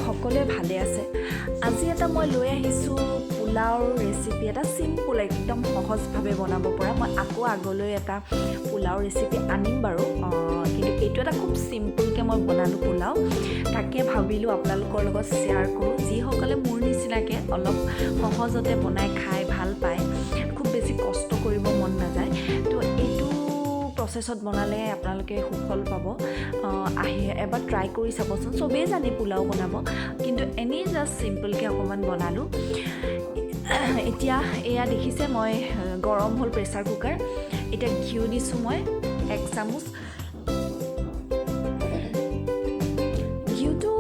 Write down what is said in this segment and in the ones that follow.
সকলোৱে ভালে আছে। আজি এটা মই লৈ আহিছোঁ পোলাওৰ ৰেচিপি, এটা চিম্পুল একদম সহজভাৱে বনাব পৰা। মই আকৌ আগলৈ এটা পোলাও ৰেচিপি আনিম বাৰু, কিন্তু এইটো এটা খুব চিম্পুলকৈ মই বনালোঁ পোলাও। তাকে ভাবিলোঁ আপোনালোকৰ লগত শ্বেয়াৰ কৰোঁ। যিসকলে মোৰ নিচিনাকৈ অলপ সহজতে বনাই খাই ভাল পায়, খুব বেছি কষ্ট কৰিব মন নাযায়, তো এইটো প্ৰচেছত বনালে আপোনালোকে সুফল পাব। আহি এবাৰ ট্ৰাই কৰি চাবচোন। চবেই জানে পোলাও বনাব, কিন্তু এনেই জাষ্ট চিম্পলকৈ অকণমান বনালোঁ। এতিয়া এয়া দেখিছে মই গৰম হ'ল প্ৰেছাৰ কুকাৰ। এতিয়া ঘিউ দিছোঁ মই 1 চামুচ। ঘিউটো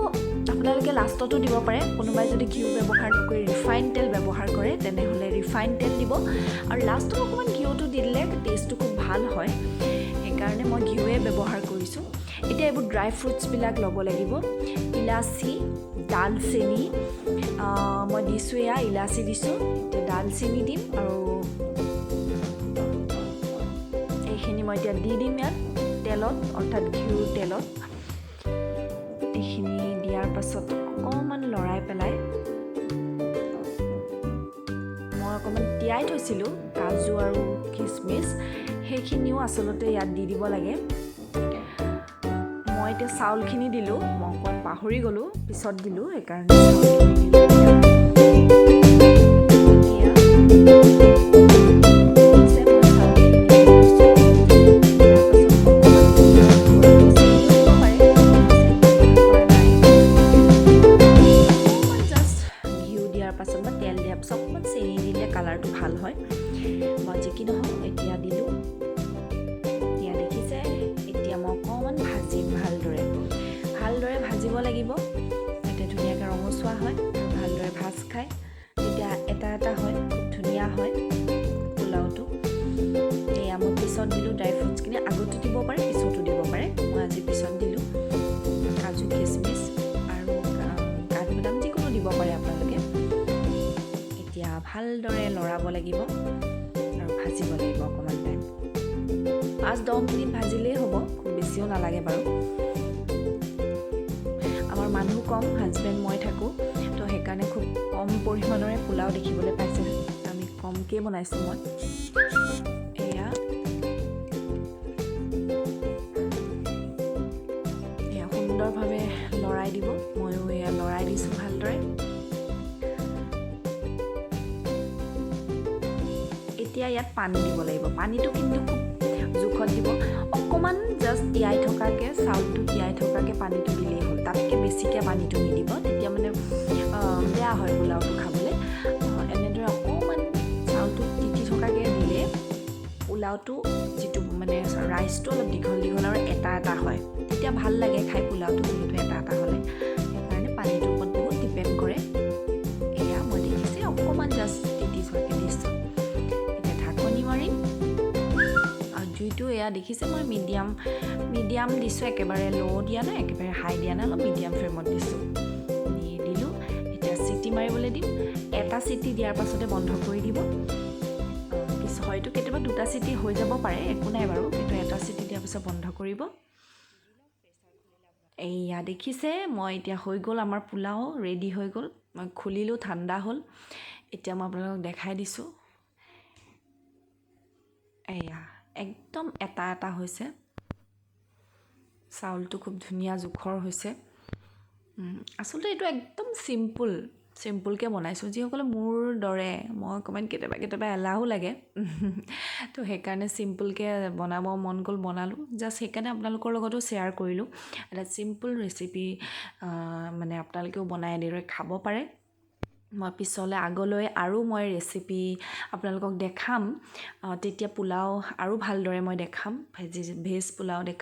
আপোনালোকে লাষ্টতো দিব পাৰে। কোনোবাই যদি ঘিউ ব্যৱহাৰ নকৰি ৰিফাইন তেল ব্যৱহাৰ কৰে তেনেহ'লে ৰিফাইন তেল দিব, আৰু লাষ্টত অকণমান ঘিউটো দি দিলে টেষ্টটো খুব ভাল হয়, সেইকাৰণে মই ঘিউৱে ব্যৱহাৰ কৰিছোঁ। এতিয়া এইবোৰ ড্ৰাই ফ্ৰুটছবিলাক ল'ব লাগিব। ইলাচি, ডালচেনি মই দিছোঁ, এয়া ইলাচি দিছোঁ। এতিয়া ডালচেনি দিম আৰু এইখিনি মই এতিয়া দি দিম ইয়াত তেলত, অৰ্থাৎ ঘিউৰ তেলত। এইখিনি দিয়াৰ পাছত অকণমান লৰাই পেলাই মই অকণমান তিয়াই থৈছিলোঁ কাজু আৰু খিচমিচ, সেইখিনিও আচলতে ইয়াত দি দিব লাগে। মই এতিয়া চাউলখিনি দিলোঁ, মই অকণমান পাহৰি গ'লোঁ, পিছত দিলোঁ, সেইকাৰণে চাউলখিনি দিলোঁ। ঘিউ দিয়াৰ পাছত বা তেল দিয়াৰ পাছত অকণমান চেনি দিলে কালাৰটো ভাল হয়, বা যি কি নহওক এতিয়া দিলোঁ। এতিয়া দেখিছে এতিয়া মই অকণমান ভাজিম, ভালদৰে ভালদৰে ভাজিব লাগিব, তেতিয়া ধুনীয়াকৈ ৰঙচুৱা হয় আৰু ভালদৰে ভাজ খায়, তেতিয়া এটা এটা হয়, খুব ধুনীয়া হয় পোলাওটো। এয়া মই পিছত দিলোঁ ড্ৰাই ফ্ৰুটছখিনি, আগতো দিব পাৰে পিছতো দিব পাৰে, মই আজি পিছত দিলোঁ। কাজু, খিচমিচ আৰু কাঠবাদাম যিকোনো দিব পাৰে আপোনালোকে। এতিয়া ভালদৰে লৰাব লাগিব আৰু ভাজিব লাগিব অকণমান টাইম, 5-10 মিনিট ভাজিলেই হ'ব, খুব বেছিও নালাগে বাৰু। আমাৰ মানুহ কম, হাজবেণ্ড মই থাকোঁ, তো সেইকাৰণে খুব কম পৰিমাণৰে পোলাও দেখিবলৈ পাইছে, আমি কমকৈ বনাইছোঁ মই। এয়া এয়া সুন্দৰভাৱে লৰাই দিব, ময়ো এয়া লৰাই দিছোঁ ভালদৰে। এতিয়া ইয়াত পানী দিব লাগিব। পানীটো কিন্তু খুব জোখত দিব, অকণমান জাষ্ট তিয়াই থকাকৈ, চাউলটো তিয়াই থকাকৈ পানীটো দিলেই হ'ল, তাতকৈ বেছিকৈ পানীটো নিদিব, তেতিয়া মানে বেয়া হয় পোলাওটো খাবলৈ। এনেদৰে অকণমান চাউলটো তিতি থকাকৈ দিলে পোলাওটো যিটো মানে ৰাইচটো অলপ দীঘল দীঘল আৰু এটা এটা হয়, তেতিয়া ভাল লাগে খাই পোলাওটো, যিহেতু এটা এটা হ'লে। সেইকাৰণে পানীটোৰ ওপৰত বহুত ডিপেণ্ড কৰে। এয়া মই দেখিছে অকণমান জাষ্ট তিতি যোৱাকৈ দিছোঁ। এতিয়া ঢাকনি মাৰিম আৰু জুইটো এয়া দেখিছে মই মিডিয়াম দিছোঁ, একেবাৰে ল' দিয়া নাই, একেবাৰে হাই দিয়া নাই, অলপ মিডিয়াম ফ্লেমত দিছোঁ, দিলোঁ। এতিয়া চিটি মাৰিবলৈ দিম, এটা চিটি দিয়াৰ পাছতে বন্ধ কৰি দিব। হয়তো কেতিয়াবা 2টা চিটি হৈ যাব পাৰে, একো নাই বাৰু, কিন্তু এটা চিটি দিয়াৰ পিছত বন্ধ কৰিব। এইয়া দেখিছে মই এতিয়া হৈ গ'ল আমাৰ পোলাও ৰেডি হৈ গ'ল। মই খুলিলোঁ, ঠাণ্ডা হ'ল, এতিয়া মই আপোনালোকক দেখাই দিছোঁ। এয়া একদম এটা এটা হৈছে, চাউলটো খুব ধুনীয়া জোখৰ হৈছে। আচলতে এইটো একদম চিম্পুলকৈ বনাইছোঁ। যিসকলে মোৰ দৰে, মই অকণমান কেতিয়াবা কেতিয়াবা এলাহো লাগে, তো সেইকাৰণে চিম্পুলকৈ বনাব মন গ'ল বনালোঁ, জাষ্ট সেইকাৰণে আপোনালোকৰ লগতো শ্বেয়াৰ কৰিলোঁ। এটা চিম্পুল ৰেচিপি মানে আপোনালোকেও বনাই এনেদৰে খাব পাৰে। মই পিছলৈ আগলৈ আৰু মই ৰেচিপি আপোনালোকক দেখাম, তেতিয়া পোলাও আৰু ভালদৰে মই দেখাম, ভেজ পোলাও দেখাম।